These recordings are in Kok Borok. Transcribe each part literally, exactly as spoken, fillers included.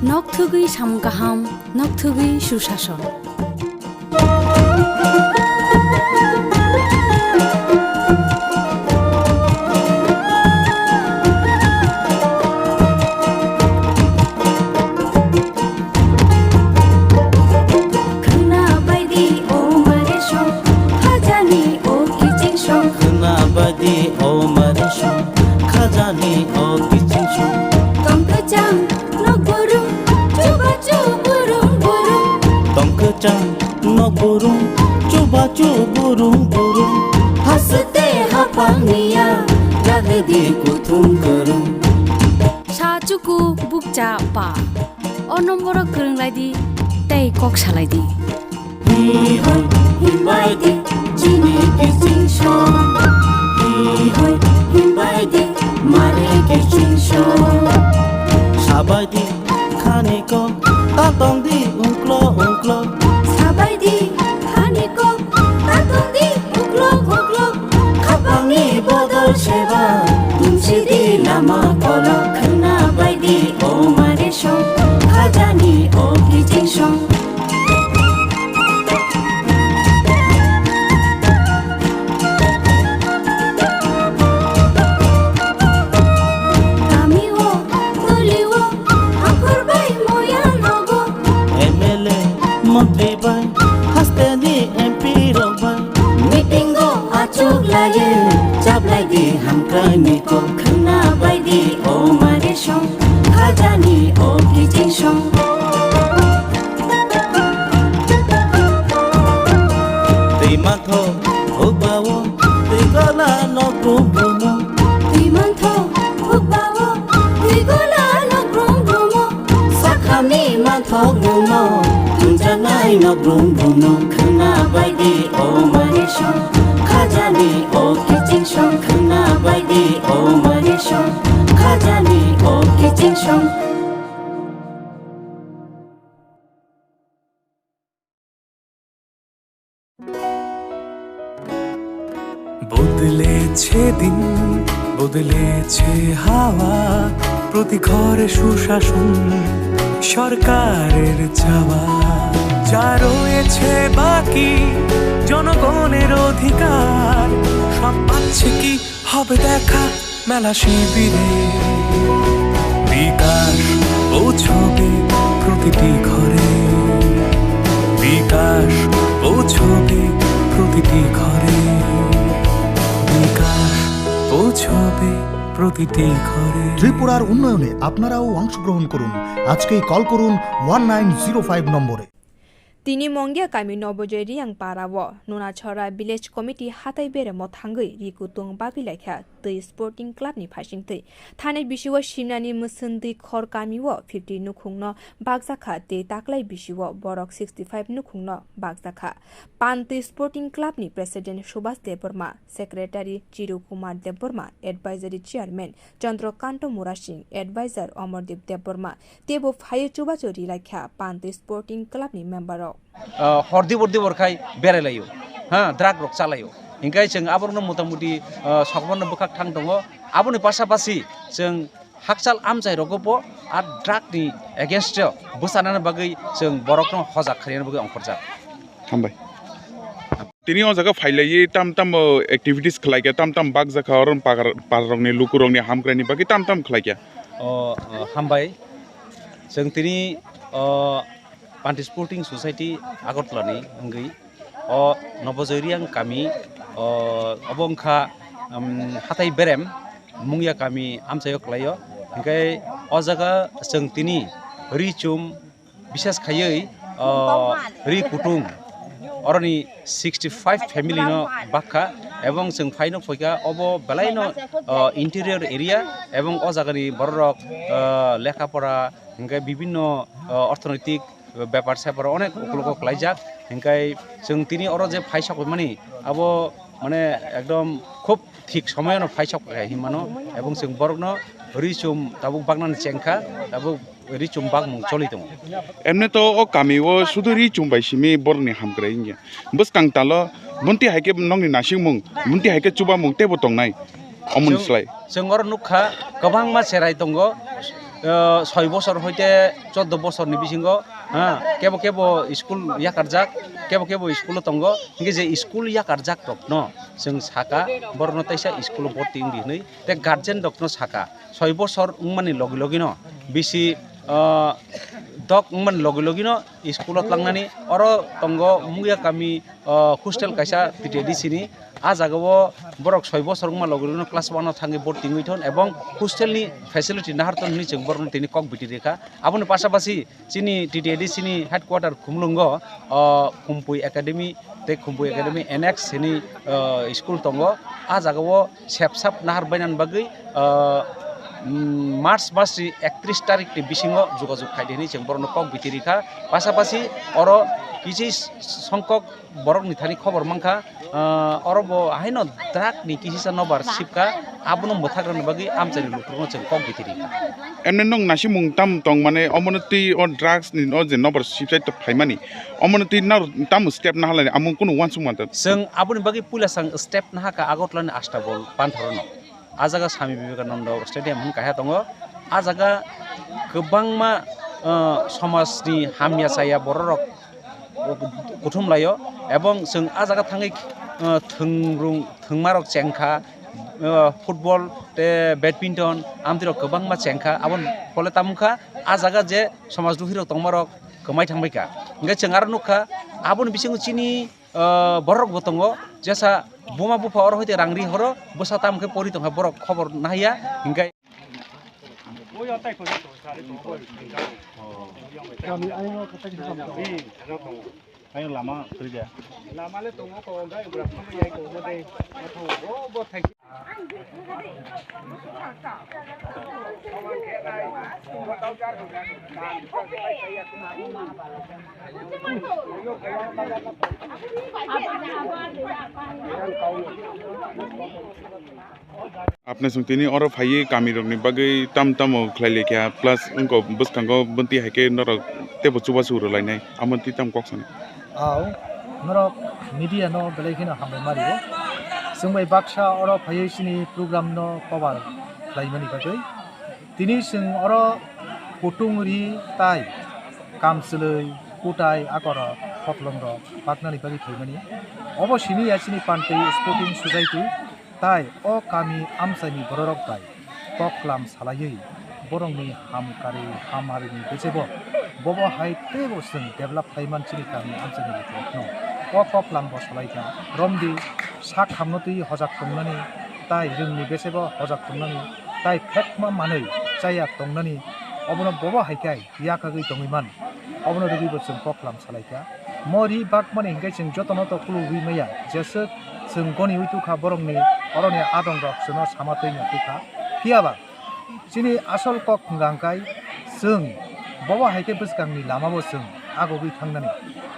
Nok thugwi samung kaham, nok thugwi susason. Khwna baidi o mare song, khajani o kiching song. Khwna baidi o mare song, khajani o kiching song. Tong kwchang nok burung, chubachu burung burung. Tong kwchang nok burung, chubachu burung burung. Haste haphang niya, ragdi kuthum kwrwng. Sa chuku bukcha pa. O nomboro kwrwng lai di, tei kok salai di. Hi hoi himbai di, chini kiching song. Hi hoi himbai di, mare kiching song. Sabai di, khani ko, ta tong di, ungklo, ungklo. Sabai di, khani ko, ta tong di, ungklo, ungklo. Khapangni bodol seba, tumsi di lama kolok. Khwna bai di, o mare song, khajani o kiching song. Kami o, toli o, angkor bai moya nogo. M L A, montri bai, haste ni M P rok bai. Meeting o achuk laye, chaplai di hamkrai ni kok. Khwna bai di, o mare song, khajani o kiching song. Twi mantho hukbao, twi gola nok brum brumo. Twi mantho hukbao, twi gola nok brum brumo. Sakhami manthok nungno, thumjaknai nok brum brumo. Khwna bai di o mare song, khajani o kiching song. Khwna bai di o mare song, khajani o kiching song. বদলেছে দিন, বদলেছে হাওয়া, প্রতি ঘরে সুশাসন সরকারের চাওয়া। যা রয়েছে বাকি জনগণের অধিকার, সব পাচ্ছে কি হবে দেখা মেলা শিবিরে। বিকাশ পৌঁছবে প্রতিটি ঘরে, বিকাশ পৌঁছবে প্রতিটি ঘরে, বিকাশ পৌঁছবে প্রতিটি ঘরে। ত্রিপুরার উন্নয়নে আপনারাও অংশগ্রহণ করুন। আজকেই কল করুন ওয়ান নাইন জিরো ফাইভ নম্বরে। Tini Mongya kami Nobojoy Riyang para o Nunachora Village Committee hatai beremo thangwi ri kutung bagwi laikha twi Sporting Club ni phaisingtwi. Thani bisio Simnani Mwswndwi Khor kami o fifty nukhungno bakjakha tei taklai bisio borok sixty five nukhungno bakjakha. Pantwi Sporting Club ni President Subhas Debbarma, Secretary Chiru Kumar Debbarma, Advisory Chairman Chandra Kanto Murasing, Advisor Amardeep Debbarma, teibo phaio chubachu ri laikha Pantwi Sporting Club ni member rok. Ah, hor dibor dibor khai berai laio, ha, drug rok chalaio. Hinkhe chwng aborokno motamuti, ah, sokborno bwkhak thang tongo. Aboni pasapasi chwng hakchal amchai rogo bo a drug ni against o bwchanani bagwi chwng borokno hojak khainani bagwi ongkhorjak. Hambai. Tini o jaga phailaiwi tam tam, o, activities khlaikha, tam tam bakjakha, oro pagar-, pararokni lukurokni hamkraini bagwi tam tam khlaikha. O, o, hambai. Chwng tini, o, Panti Sporting Society Agartala ni wngwi o Nobojoy Riyang kami, o, obo wngkha, um, hatai berem Mungya kami amchaio kwlaio. Hinkhe o jaga chwng tini ri chum, bises khaiwi, o, ri kutung oroni sixty five family no bakha, ebong chwng phaino phoikha obo belaino, o, interior area, ebong o jagani bororok, o, lekha pora hinkhe bibinno, o, orthonoitik bepar separ onek ukologo klaijak, hinkhe chwng tini oro je phaisok mani abo mane ekdom khub thik somoyono phaisok hinmano, ebong chwng borokno ri chum tabuk baknani chengkha, tabuk ri chum bakmung choli tongo. Emne to o kami o sudu ri chum bai simi borokni hamkrai wngya. Bwskang talo munti hai khe nokni nasikmung, munti hai khe chubamung teibo tongnai. Omoni chwng, slai. Chwng oro nukha kwbangma cherai tongo. ah, soi bosor hoite choddo bosor ni bisingo, ha, kebo kebo school yakarjak, kebo kebo school o tongo, hingke je school yakarjak rok no chwng saka, borok no teisa school o borti wngdi hinui, tei guardian rok no saka, soi bosor wngmani logi logi no bisi, ah, dok wngmani logi logi no school o tlangnani, oro tongo Muya kami, ah, hostel kaisa T T A D C ni. Ah jaga o borok soi bosor wngma logi logi no class one o thangwi borti wngwi thon, ebong hostel ni facility nahar ton hinui chwng borok no tini kok biti rikha. Aboni pasapasi chini T T A D C ni headquarter Khumlungo, ah, Khumpui Academy tei Khumpui Academy N X hini, ah, school tongo. Ah jaga o sepsap nahar bainani bagwi, ah, mm, March mas ni ektris tarik ni bisingo jogajog khaidi hinui chwng borok no kok biti rikha. Pasapasi oro kichi songkok borok ni thani khobor mankha, ah, oro bo haino drug ni kisisa nobar sipkha, abono mwthak rwna bagwi amchaini lukurokno chwng kok biti rikha. Emne nwng nasimung tam tong mane omono twi o drugs ni o je nobar sipsai to phaimani, omono twi naro tamo step nahalani amung kunu wansuk manta. Chwng aboni bagwi puila sang step nahaka Agartala ni Astabol Panthor no. Ah jaga Swami Vivekananda Stadium hwn kaisa tongo. Ah jaga kwbangma, ah, somajni hamya chaya bororok kuthum laio, ebong chwng ah jaga thangwi, ah, thwngrung thwngmarok chengkha, ah, football tei badminton amtwirok kwbangma chengkha, aboni phole tamo wngkha ah jaga je somaj duhirok tongmarok kwmai thangbaikha. Hwnkhe chwng aro nukha aboni bisingo chini, ah, borok bo tongo, jesa buma bupha oro hoite rang ri horo, bwsa tamo khe pori tongkha, borok khobor nahaiya, hingkhe. Ayo lama kwrwi de. Lama le tongo, tongo, gai bwrap tongo, yai tongo de. Bo, bo thai. Apne song tini oro phaiwi kamirokni bagwi tam tamo khlai laikha, plus wngkok bwskango bwntwi hai khe norok teibo chubachu rwlainai, amo twi tamo kok sanai. Au, norok media no belai kheno hambai ma rio. Chwng bai baksa oro phaiwi chini program no cover khlaimani bagwi. Tini chwng oro kutung ri tai kamchwlwi, kutai, akorok, koplongrok paknani bagwi phaimani. Obo simi ya chini Pantwi Sporting Society. Tai o kami amchaini bororok bai koklam salaiwi borokni hamkari hamharini bwsebo bobo hai teibo chwng develop khlaiman chini kami amchaini borokno. O koklam bo salaikha romdi sak hamno twi hojak tongnani tai rwngni bwsebo hojak tongnani tai phekma manwi chaya tongnani obono bobo hai khe yakagwi tongwi man. Obono rwgwi bo chwng koklam salaikha. Mo ri bakmani hinkhe chwng jotono to khulugwi maya, jeswk chwng goni wi tukha borokni oroni adongrok chwngno sama twi no tukha. Phiyaba chini asol kok hwnka hwnkhe chwng bobo hai khe bwskangni lamabo chwng agogwi thangnani,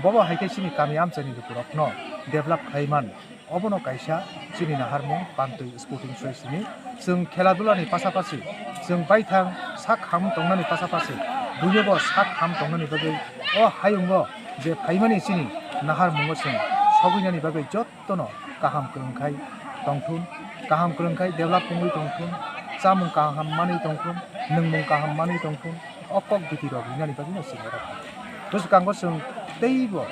bobo hai khe chini kami amchaini lukurokno develop khlai man. Obono kaisa chini naharmung Pantwi Sporting Society ni. Chwng khela dula ni pasapasi chwng baithang sak ham tongnani pasapasi buino bo sak ham tongnani bagwi o hayungo je phaimani chini naharmungo chwng sogwinani bagwi jottono kaham kwrwngkhai tongthun, kaham kwrwngkhai develop wngwi tongthun, chamung kaham manwi tongthun, nwngmung kaham manwi tongthun, o kok biti rok rinani bagwi no chwng oro phai. Bwskango chwng teibo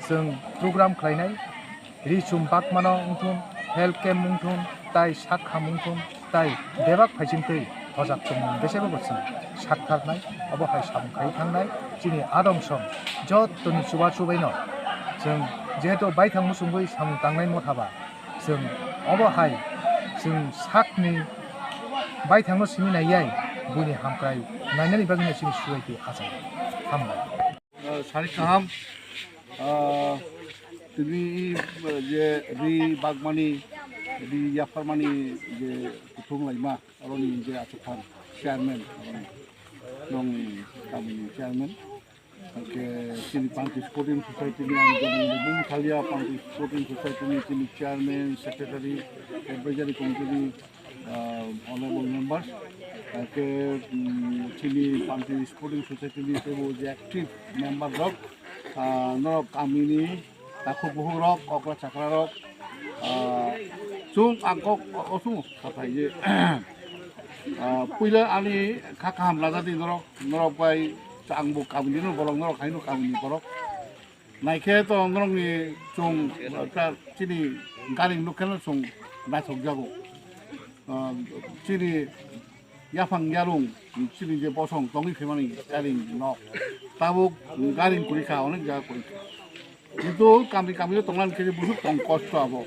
chwng program khlainai. Ri chum bakmano wngthun, health camp wngthun, tai sak ham wngthun, tai bebak phaisingtwi hojak tongmung bese bo chwng saktharnai, obo hai samung khai thangnai. Chini adong song jottoni chubachu baino chwng jehetu baithang muchungwi samung tangnai motha ba, chwng obo hai chwng sakni baithangno simi naiyai buini hamkrai nainani bagwino chini subaiti achai. Hambai. Ah, sari kaham, ah, tini, ah, je ri bagmani, ri yapharmani je kuthum laima, aroni je achuktham chairman, aroni nong kamini chairman, hingke chini Pantwi Sporting Society ni ang jani bung thalia Pantwi Sporting Society ni chini chairman, secretary, advisory committee ni ah, honorable members, ah, ke, mm, chini Pantwi Sporting Society ni teibo je active member rok, ah, norok kamini takhuk bukhuk rok, okra chakra rok, ah, chwng ang kok o-, osung sathai je, Ah, puila ani kha kaham rajadi norok, norok bai chwng bo kamini no borok, norok haino kamini borok. Naikhe to norokni chwng, ah, ta chini gari nukhe no chwng naithok jago. Ah, chini yaphang yarung, chini je bosong tongwi phaimani gari nok, tabuk gari kwrwi kha, onek jaga kwrwi kha. Kintu kami kami o tongna hwnkhe busuk tong kosto abo.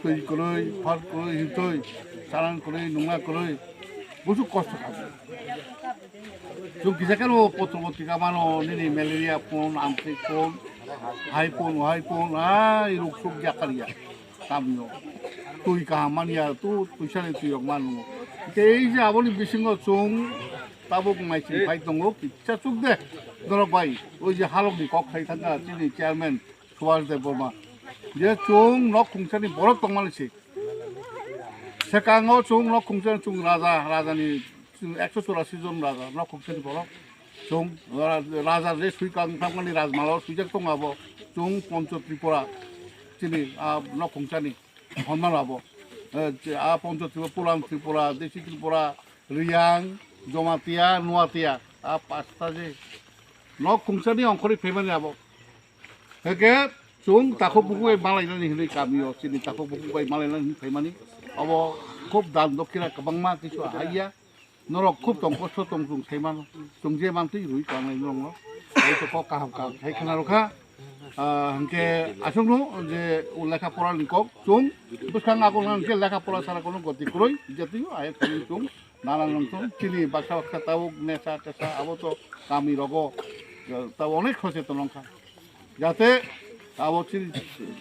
Twi kwrwi, phar kwrwi, hintwi, chalan kwrwi, nungna kwrwi, busuk kosto kha. Chwng kisa khe no potro potrika mano, nini malaria pon, amtwi pon, hai pon, hai pon, hai ruk suk yakar ya. Tamno twi kaham manya, tu twisa ni twi rok manu. Tei je aboni bisingo chwng tabuk naising phai tongo, kisa chuk de. Norok bai, oi je halok ni kok khai thangkha chini chairman Subhash Debbarma. Je chwng nok khungsa ni borok tongmani se. Sekango chwng nok khungsa ni chwng raja, raja ni ekso churasi jon raja nok khungsa ni borok. Chwng ra-, raja je sui kang thangmani rajmala o suijak tongo abo. Chwng Poncho Tripura chini a nok khungsa ni. Honma labo. Eh, je, a Poncho Tripura, Pulang Tripura, Desi Tripura, Riyang, Jomatia, Nuatia, a pasta je nok khungsani ongkhorwi phaimani abo. Heke chwng takhuk bukhuk bai malainani hinwi kamio, chini takhuk bukhuk bai malainani hinwi phaimani. Abo khub dan dokhira kwbangma kisu ahaiya. Norok khub tong kosto tong chwng sai mano. Chwng je mantwi rwi kangnai norokno. Ai to kok kaham kaham sai khna rwkha. Ah, hwnkhe aswkno je o lekha pora ni kok chwng bwskang ago hwnkhe lekha pora sara kono goti kwrwi jatwi o ayek thani chwng nana nang chwng chini baksa baksa tabuk nesa tesa abo to kami rogo, eh, tabuk onek socheton wngkha. Jate abo chini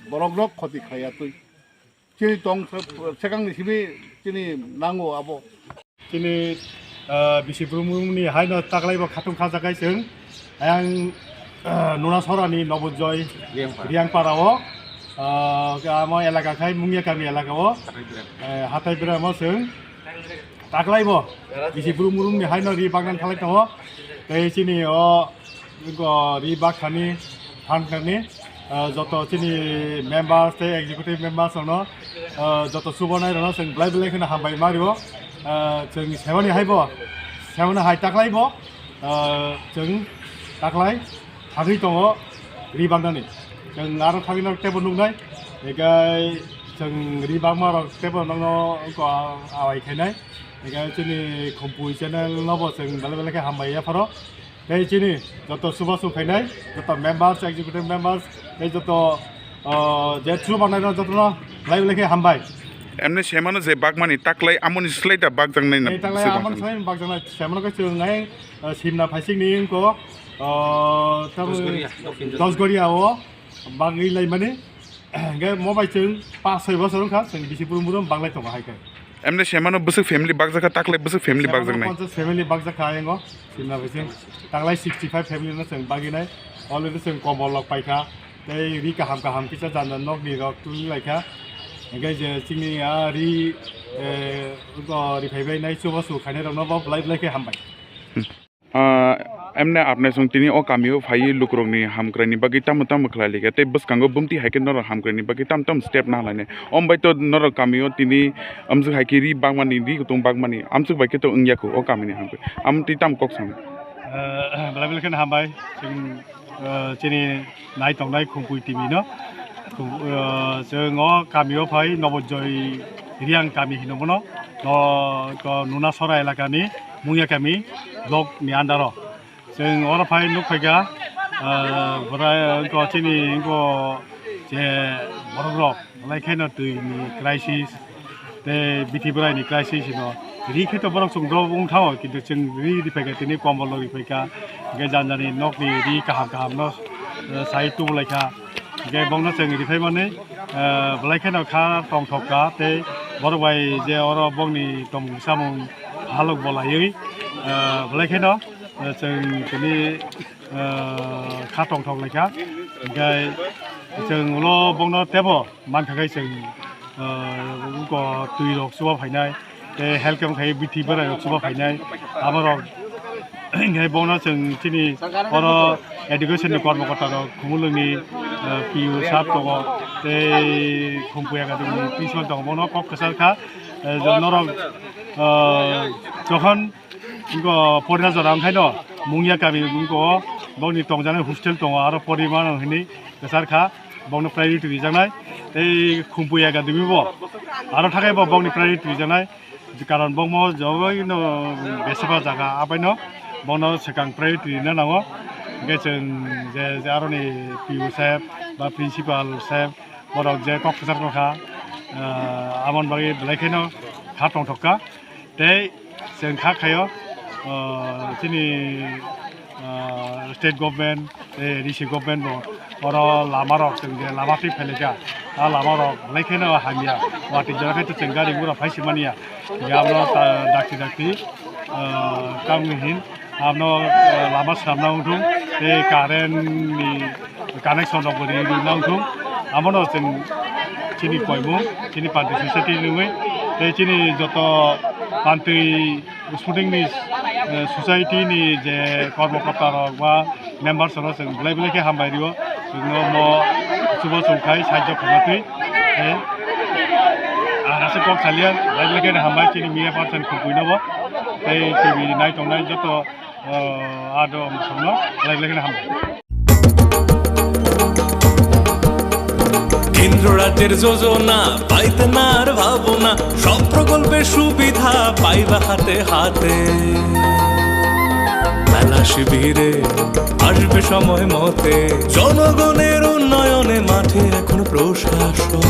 borok rok khoti khaya twi. Chini tong se-, sekang ni simi chini nango abo. Chini, ah, bisi brumung ni hai no taklai bo khatung kha jakai chwng. Ayang, ah, Nuna Sora ni Nobojoy Riyangpara. Riyangpara o, ah, amo elaka khai Mungya kami elaka o. Hathai Biram. Eh, Hathai Biram o chwng taklai bo bisi brumung ni hai no ri bagnan khalai tongo. Tei chini o Ri bakthani, thangnani, ah, joto chini members tei executive members rokno, ah, joto chubanai rokno chwng belai belai kheno hambai ma rio. Ah, chwng semani hai bo, semani hai taklai bo, ah, chwng taklai thangwi tongo ri baknani. Chwng aro thangwi no teibo nuknai, hinkhe chwng ri bakma rok teibo nokno wngkha awai khainai. Hinkhe chini Khumpui channel no bo chwng belai belai khe hambai yapharo. Tei chini joto chubachu khainai, joto members, executive members, tei joto, ah, je chubanai rok jotono belai belai khe hambai. Emni semano je bakmani taklai amoni slai da bakjaknai na. Tei taklai se amoni bakjaknai. Slai bakjaknai, semano khe chwng nai, ah, simna phaising ni wngkho, ah, tamo Dosgoria, Dokhin Dosgoria o bagwi laimani. Hingke mo bai chwng pas soi bosor wngkha, chwng bisi brum brum banglai tongo hai khe. Emne semano bwswk family bakjakha, taklai bwswk family bakjaknai? Semano ponchas family bakjakha ayango, simna bai chwng taklai sixty five family no chwng baginai. Already chwng kombol rok paikha, tei ri kaham kaham kisa jan jan nokni rok twi laikha. Hingke je chini a ri, eh, ri phaibai nai chubachu khainai rokno bo belai belai khe hambai. Ah, emne apne song tini o kamio phaiwi lukurokni hamkraini bagwi tamo tamo khlai likha, tei bwskango bumti hai khe norok hamkraini bagwi tam tam step na lainai. Om bai to norok kamio tini amswk hai khe ri bakmani, ri kutung bakmani, amswk bai khe to wngya kho o kamini hamkrai. Am twi tam kok sano. Eh, belai belai kheno hambai. Chwng, eh, chini nai tongnai Khumpui T V no. Khum-, eh, chwng o kamio phai Nobojoy Riyang kami hino bono. No, ko Nuna Sora elakani. Mungya kami block ni under o. Chwng oro phai nuk phaikha, ah, bwrai wngkha chini wngkha je borok rok, belai kheno twi ni crisis, tei bithi bwrai ni crisis no. Ri khe to borok chwng do wng thango, kintu chwng ri ri phaikha tini kombol ri phaikha, hingke jani jani nok ni ri kaham kaham no, ah, sai tubu laikha. Hingke bokno chwng ri phaimani, ah, belai kheno kha tongthok kha tei borok bai je oro bokni tongmung samung halok bo laiwi, ah, belai kheno, ah, chwng tini, ah, kha tongthok laikha. Hingke chwng ulo bokno tebo mankha khe chwng, ah, uko twi rok chuba phainai. Tei health camp khai bithi bwrai rok chuba phainai. Abo rok hinkhe bono chwng chini oro education ni kormokorta rok Khumulwng ni, eh, P U sir tongo, tei Khumpuya Academy ni principal tongo, bono kok kwchar kha. Eh, je norok, eh, jokhon wngkha Porina jora wngkhaino Mungya kami wngkha o, bokni tongjaknai hostel tongo, aro Porima hinwi kwchar kha, bokno priority rijaknai. Tei Khumpuya gadimi bo aro thakai bo bokni priority rijaknai. Karon bokmo jogoino besaba jaga apaino bono swkang priority rina nango. Hingke chwng je, je aroni P O saheb ba principal saheb borok je kok kwchar kokha, ah, amon bagwi belai kheno kha tongthokka. Tei chwng kha khaio, ah, chini, ah, state government, eh, D C government bo oro lama rok chwng je lama twi phailika, a lama rok belai kheno hamya, watwi jora khai to chwng gari gura phai si manya, ya abo ta dakti dakti, ah, tamni hin abo, ah, lama swnamna wngthung tei current ni connection rok bo ri ri wngthung, abono chwng chini koimung chini party society nungwi tei chini joto pantwi Sporting ni, eh, society ni je kormokorta rok ba members rok chwng belai belai khe hambai rio. Chwngno mo chubo chwng khai sahajyo khaima twi. Eh, ah, aswk kok salia belai belai khe hambai chini media person khumpuino bo. Tei T V nai tongnai joto, eh, ado omsongno belai belai khe hambai. কেন্দ্র রাজ্যের যোজনা, পাইতে না আর ভাবনা, সব প্রকল্পের সুবিধা পাইবা হাতে হাতে। মেলা শিবিরে আসবে সময় মতে, জনগণের উন্নয়নে মাঠে এখন প্রশাসন।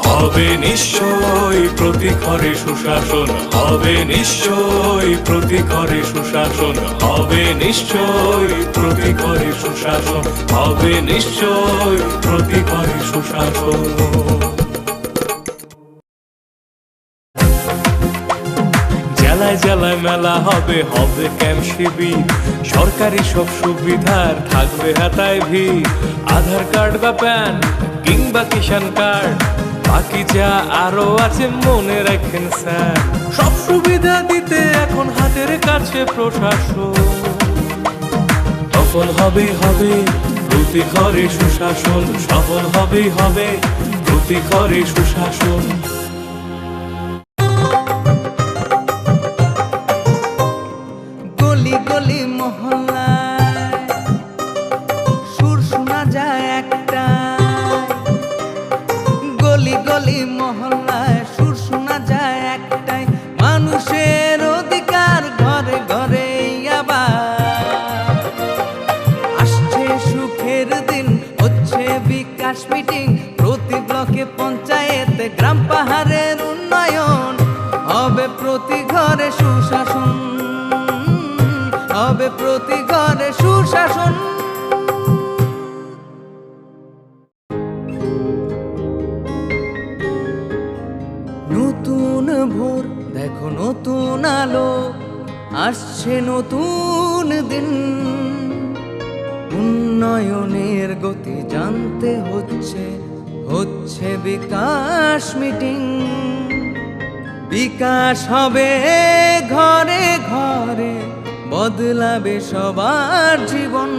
হবে নিশ্চয় প্রতি ঘরে সুশাসন, হবে নিশ্চয় প্রতি ঘরে সুশাসন, হবে নিশ্চয় প্রতি ঘরে সুশাসন, হবে নিশ্চয় প্রতি ঘরে সুশাসন। জেলায় জেলায় মেলা হবে, হবে ক্যাম্প শিবির, সরকারি সব সুবিধার থাকবে হাতায় ভিড়। আধার কার্ড বা প্যান কিংবা কিষাণ কার্ড, বাকি যা আরো আছে মনে রাখেন স্যার। সব সুবিধা দিতে এখন হাতের কাছে প্রশাসন। সফল হবে, হবে প্রতি ঘরে সুশাসন, সফল হবে, হবে প্রতি ঘরে সুশাসন। গলি গলি মহল্লায় সুর শোনা যায় একটাই, গলি গলি মহল্লায় সুর শোনা যায় একটাই, মানুষের অধিকার ঘরে ঘরে আবার। আসছে সুখের দিন, হচ্ছে বিকাশ মিটিং, প্রতি ব্লকে পঞ্চায়েতে গ্রাম পাহাড়ের উন্নয়ন, হবে প্রতি ঘরে সুশাসন, হবে প্রতি ঘরে সুশাসন। নতুন ভোর, দেখো নতুন আলো, আসছে নতুন দিন। উন্নয়নের গতি জানতে হচ্ছে, হচ্ছে বিকাশ মিটিং। বিকাশ হবে ঘরে ঘরে, বদলাবে সবার জীবন।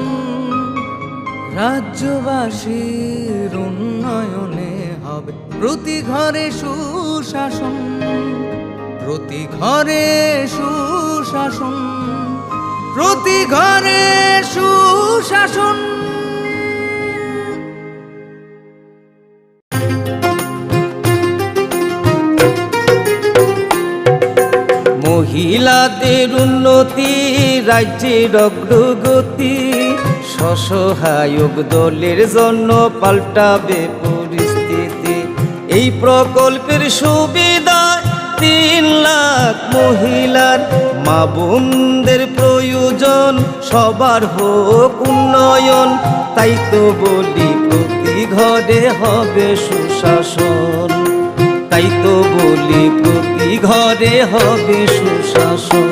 রাজ্যবাসীর উন্নয়নে হবে প্রতি ঘরে সুশাসন, প্রতি ঘরে সুশাসন, প্রতি ঘরে সুশাসন। মহিলাদের উন্নতি, রাজ্যের অগ্রগতি, স্বসহায়ক দলের জন্য পাল্টাবে পরিস্থিতি। এই প্রকল্পের সুবিধায় তিন লাখ মহিলার, মা বোনদের প্রয়োজন সবার হোক উন্নয়ন। তাই তো বলি প্রতি ঘরে হবে সুশাসন, তাই তো বলি প্রতি ঘরে হবে সুশাসন।